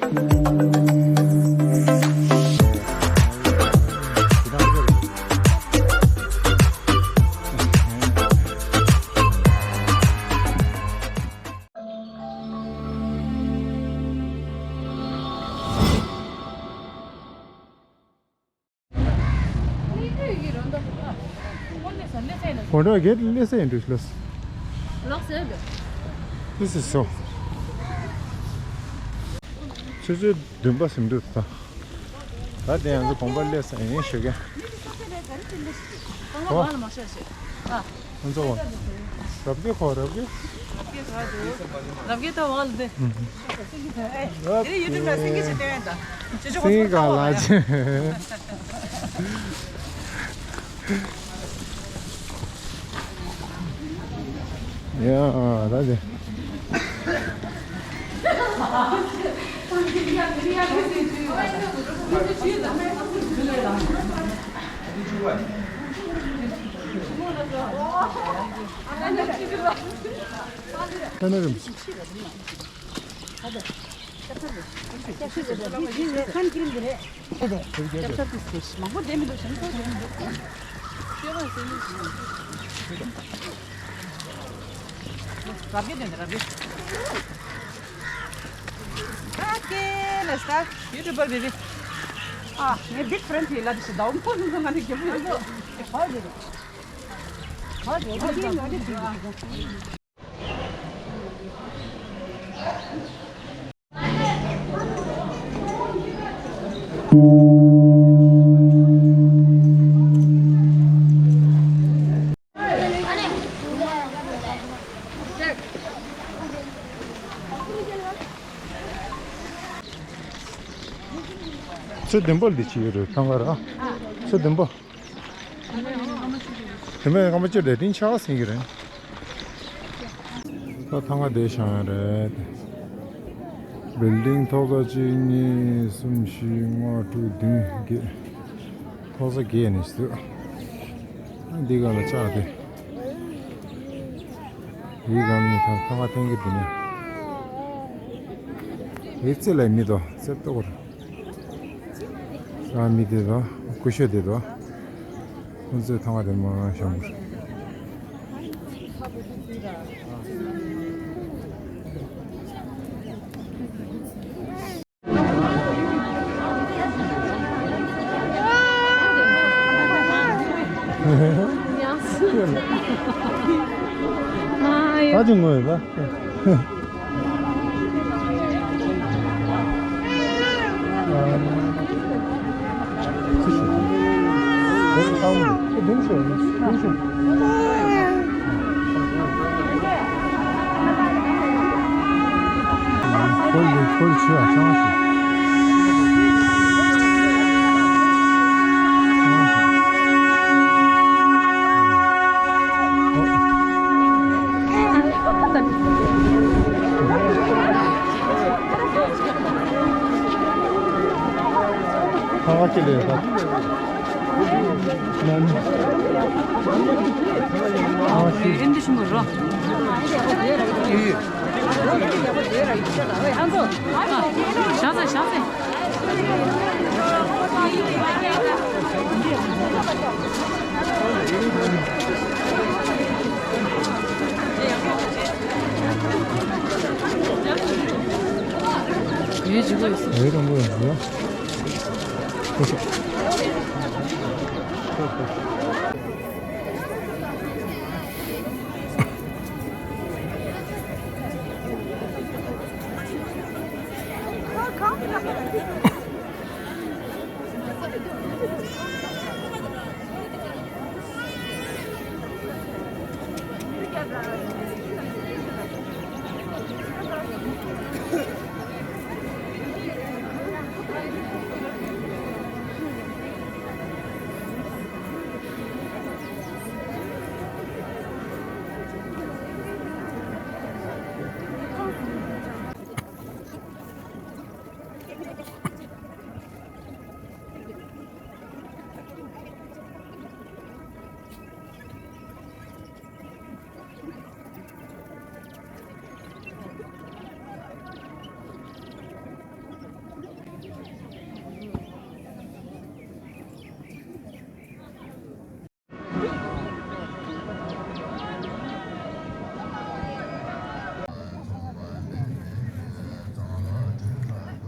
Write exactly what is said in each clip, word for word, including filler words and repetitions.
གོང་འདྲ་གེད་ལས་ས་ཡིན་འདུག་ལགས། ལགས་སེ་འདུག། This is so. ཆུ་ཚོད་བདུན་པ་ཟིན་འདུག་ད། ད་དེ་ཡང་ཚོ་གོང་པ་ལས་ས་ཡིན་ཞུ་ག་ཨོ། ང་ཚོ་བ། རབ་རྒྱས་ཁོ་རབ་རྒྱས། རབ་རྒྱས་ད་བ་ལ་དེ། དེ་ཡུ་ཊུབ་ལ་སེང་གེ་ཆེ་བསྟན་ཡ་ད། ཅི་ཅི་ཧོ་སེང་ག་ལ་ཆེ། ཡ་ད་དེ། ཁ་ན་རིམ། ཁན་ཁྱིམ་འདི་རེད། ཁྱབ་ཚར་དུས་སྐྱེས་མང་པོ་བསྡད་མི་འདུག་ཞིང་ཐོག་བསྡད་མི་འདུག་ཤེས་པ་ཟེར་ནི། རབ་རྒྱས་དེ་འདྲ་རབ་རྒྱས། ཨ་ཀེ་ལ་སྟ་ཡུ་ཊུབ་པར་བེ་བི། ཨ་ངའི་big friend དེ་ལ་དེ་ཞིག་ཟླ་བ་ཁོ་ཚོ་ང་ནི་རྒྱབ་ལ་ཡོད། ཧོ་དེ་རེད། ཧོ་དེ་རེད། ཚོད་ལྡན་པོ་འདི་ཅི་ཡོད་རེད་ཐང་ག་ར། ཚོད་ལྡན་པོ། དེ་མིན་རྔ་མ་བཅུ་དེ་དེང་ཆགས་ཟིན་གྱི་རེད། ད་ཐང་ག་དེ་བཞེངས་ཡ་རེད། བིལ་ཌིང་ཐོག་ས་གཅིག་གཉིས་གསུམ་བཞི་ལྔ་དྲུག་བདུན་བརྒྱད། ཐོག་ས་བརྒྱད་ནས་བཟོས། འདི་ག་ལ་ལྕགས་དེ། འདི་ག་ནས་ཐང་ག་འཐེན་གྱི་འདུག་ནས། འདི་རྩེ་ལ་མི་དོ་རྩེ་ལྟོ་གོ། ཨ་མི་དེ་དང་སྐུ་ཞབས་དེ་དང་། ཁོང་ཚོས་ཐང་ག་དེ་མ་བཞག་པར། ཨ་ཡོ། ད་ཅི་ངོས་ལ། ཁ་ཁ་ཁྱེར་ལས་ད། ནན། ཨ་ཤི། ཨིན་དི་ཤི་མུ་རོ། ཤ་ཚ་ཤ་ཚ། ཡོད་ཅིག་གོ་ཡོད། ཡོད་དང་པོ་ཡོད། ཡོད།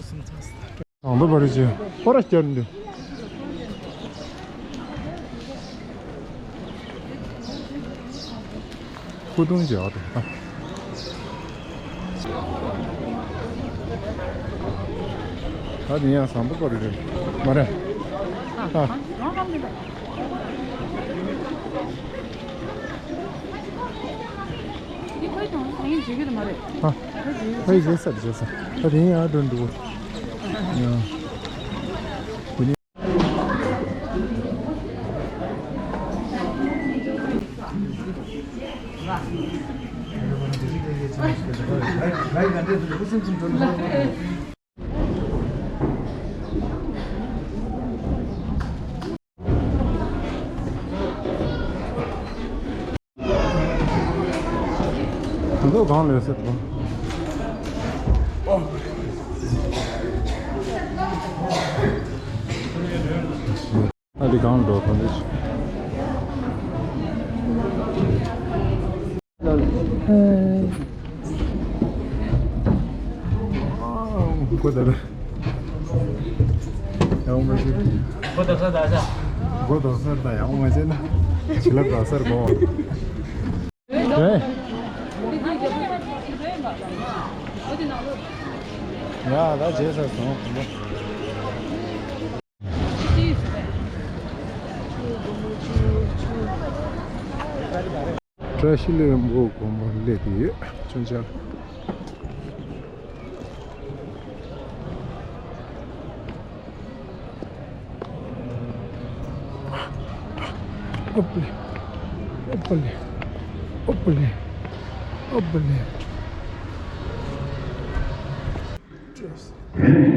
ཨང་པ་པ་རེད་ཅེ། པ་ར་བསྐྱར་འདི། ཁུ་ཏུང་ཅེ་ཨ་ཏོ་ཨ། ད་དེ་ཡང་ཟམ་པ་པ་རེད་མ་རེད། ཨ། འདི་ཁོའི་དང་ད་ཡིན་བརྗོད་ཀྱི་རེད་མ་རེད། ཨ། ཁོའི་བརྗོད་ས་རེད་བརྗོད་ས། ད་དེ་ཡིན་ཨ་འགྲོ་འདུག་ཡང་། དེ་ཚོ་གང་ལས་ཟེར་དང་། ཨ་དེ་གང་འགྲོ་གང་འདྲ་ཞིག་ཨ། ཀོ་ད་ལ། ཡང་མ་ཤེས། མགོ་དོག་ས་ད་ས། མགོ་དོག་ས་ད་ཡང་མ་ཤེས་ན། བྱིན་རླབས་དག་སར་གོ། ཡ་ད་བྱས་ས་སོང་། བཀྲ་ཤིས་ལྷུན་པོ་དགོན་པ་སླེབས་ཡོད། མཚོན་ཆ། ཨོ་པ་ལེ། ཨོ་པ་ལེ། ཨོ་པ་ལེ། ཨོ་པ་ལེ། དེ་ནི་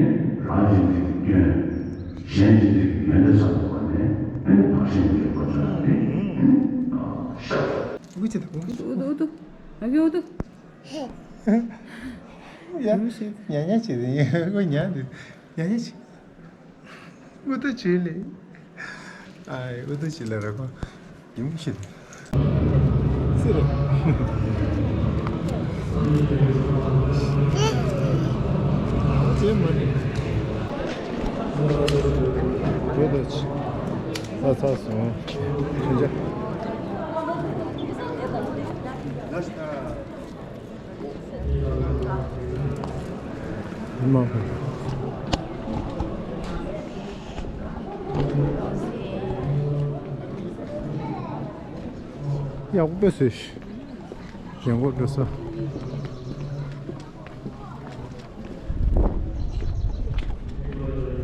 རང་གི་མིག་གི་སྐྱོན། གཞན་གྱི་མིག་གི་ཡོན་ཏན་ཙམ་དུ་བ་ནས་ཨ་ནི་བག་ཆེན་གྱི་རིག་པ་ཙམ་སྟེ། ཨུ་ཙི་ད་ཨུ་ཙི་ཨུ་ཙི་ཨུ་ཙི། ཨ་ཀི་ཨུ་ཙི། ཡ། ཉ་ཉ་བྱེད་དེ་ཡ་ཉ་ཉ་བྱེད། ཨུ་ཙི་བྱེད་ལེ། ཨ་ཨུ་ཙི་བྱེད་ལེ་ར་ཁོ། ཡུམ་ཤི། སི་རེད། ཅེ་མ་རེད། དེ་དེ་ཚ་ཚ་སོང་། ཁྱོད་ཅག་མ་ཧོ། ཡག་པོ་བཟོས་ཤག་ཞེན་ཁོག་འགྲོ་ས།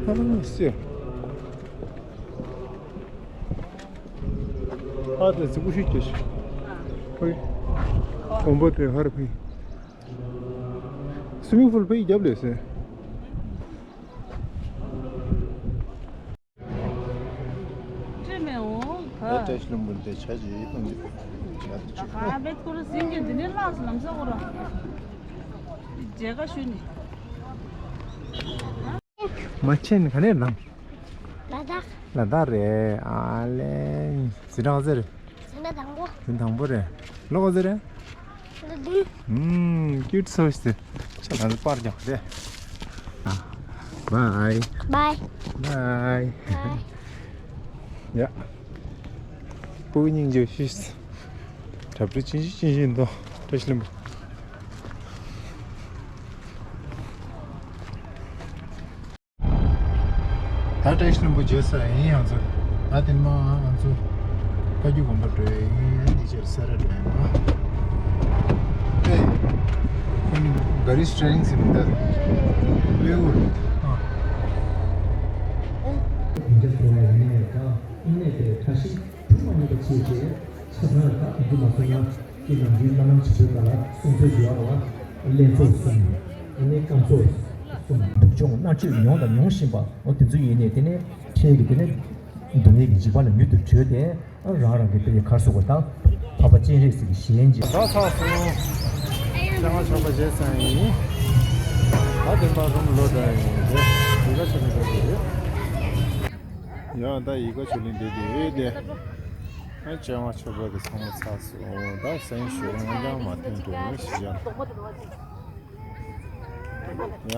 ཨ་ནི་སི། ཨ་དེ་ཙི་གུ་ཤིག་སྐྱེས་ཤིག་ཕུ། གོམ་པ་དེ་ཧར་ཕུ། སུ་མིང་ཕུལ་ཕུ་ཡི་རྒྱབ་ལས་སེ། ཁྲེ་མེ་འོ། ད་བཀྲ་ཤིས་ལྷུན་པོ་འདི་ཆ་ཅིག་གཏོང་གི་ཆ་དུ་ཆུ། ཁ་བེད་ཁོ་ར་ཟིན་གྱི་འདི་ནས་ལགས་སུ་ལམ་ས་ཁོ་ར། མཇལ་ཁ་ཞུ་ནི། མ་ཆེན་ག་ནས་ལངས། ལ་དྭགས། ལ་དྭགས་རེད་ཨ་ལེ། འཛིན་གྲྭ་ག་ཚོད་རེད། འཛིན་གྲྭ་དང་པོ། འཛིན་དང་པོ་རེད། ལོ་ག་ཚོད་རེད། ལོ་བདུན། ཨུམ། ཀིའུ་ཊི་སོ་ཞིག་ཆ་ལ་པར་རྒྱག་རེད། ཨ། བའི། བའི། བའི། བའི། ཡ། སྤུ་གུ་སྙིང་རྗེ་ཤིས། གྲབས་གྲུ་ཅི་ཞིག་ཅི་ཞིག་འདུག་བཀྲ་ཤིས་ལྷུན་པོ། ད་བཀྲ་ཤིས་ལྷུན་པོ་བརྗོད་ས་ཡིན་ང་ཚོ། ད་དེ་མ་ང་ཚོ་བཀའ་བརྒྱུད་དགོན་པ་འགྲོ་ཡ་ཡིན། འདི་ཕྱིར་སེ་ར་འགྲོ་ཡ་མ། ཨེ། ཁོ་ནི་ག་རི་སི་ཊི་ཡ་རིང་ཟེར་མི་འདུག་ལེའུ་རེད། ཨ། འདི་འདྲ་བཟོ་བ་ཡིན་ནའི་ད་དངོས་གནས་དེ་བཀྲ་ཤིས་ཐུགས་མ་མཉེས་པ་བྱས་རྗེས་ཆ་ཚང་ལ་ད་འདི་མ་སོང་ན། ཀྱི་ནམ་རྒྱུན་བླ་མ་ཆེན་པོའི་བཀའ་ལ་གསུང་ཆོས་ཞུ་བ་རེད་བ། ལྷན་ཚོགས་གསུམ། ཨ་ནི་སྐམ་ཚོགས་གསུམ། སྡུག་སྦྱོང་མནར་གཅོད་མྱོང་དང་མྱོང་བཞིན་པ་འོ་དེ་ཚོ་ཡིན་ནས་དེ་ནས་འཕྲལ་གྱི་དེ་ནས་སྡུག་བསྔལ་གྱི་འཇིགས་པ་ལས་མྱུར་དུ་གྲོལ་ཏེ་རང་རང་གི་དཔེ་ཡི་གར་སོགས་པ་དང་འཕགས་པ་སྤྱན་རས་གཟིགས་ཀྱི་ཞལ་མཇལ། ད་ཚར་སོང་། བཅོ་ལྔ་ཆོག་པ་བྱས་ཚར་ཡིན། ད་བདེན་པ་རུམ་ལོ་ད་ཡིན་ཏེ་ཡི་ག་ཆོག་ནས་ད་ཡོད། ཡང་ད་ཡི་ག་ཆོག་ནས་འདི་དེ་ཡོད་དེ། ཨ་བཅོ་ལྔ་ཆོག་པ་གི་ཚང་མ་ཚར་སོང་། ད་སེང་ཞོ་ང་རང་མ་ཐོན་འགྲོ་མི་ཞིག་ཡང་། ཡ།